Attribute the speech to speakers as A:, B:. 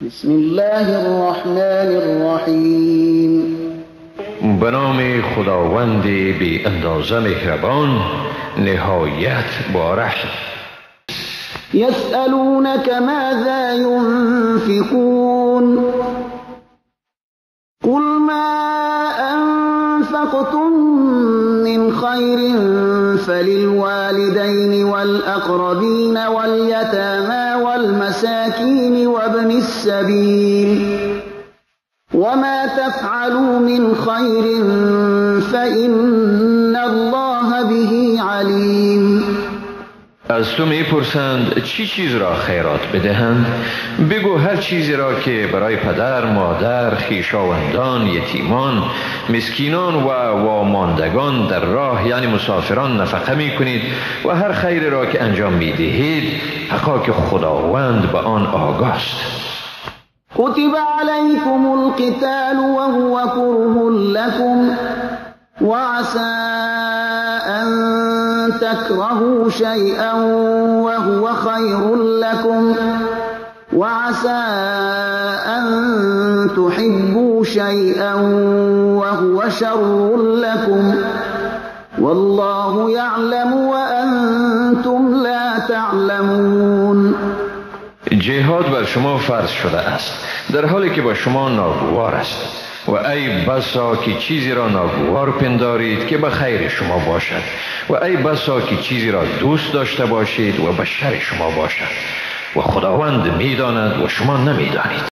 A: بسم الله الرحمن الرحیم.
B: به نام خداوند بی اندازه مهربان، نهایت با رحم.
A: یسألونک ماذا ینفقون قل ما انفقتم من خیر فللوالدین والأقربین والیتامی والمساکین وابن السبیل وما تفعلوا من خیر فإن الله به علیم.
B: از تو میپرسند چی چیز را خیرات بدهند؟ بگو هر چیزی را که برای پدر، مادر، خویشاوندان، یتیمان، مسکینان و واماندگان در راه یعنی مسافران نفقه میکنید و هر خیر را که انجام میدهید، حقا که خداوند به آن آگاست.
A: کتب علیکم القتال وهو کره لکم وعسى أن تكرهوا شيئا وهو خير لكم وعسى أن تحبوا شيئا وهو شر لكم والله يعلم وأنتم لا تعلمون.
B: جهاد بر شما فرض شده است در حالی که با شما ناگوار است، و ای بسا که چیزی را ناگوار پندارید که به خیر شما باشد، و ای بسا که چیزی را دوست داشته باشید و به شر شما باشد، و خداوند میداند و شما نمیدانید.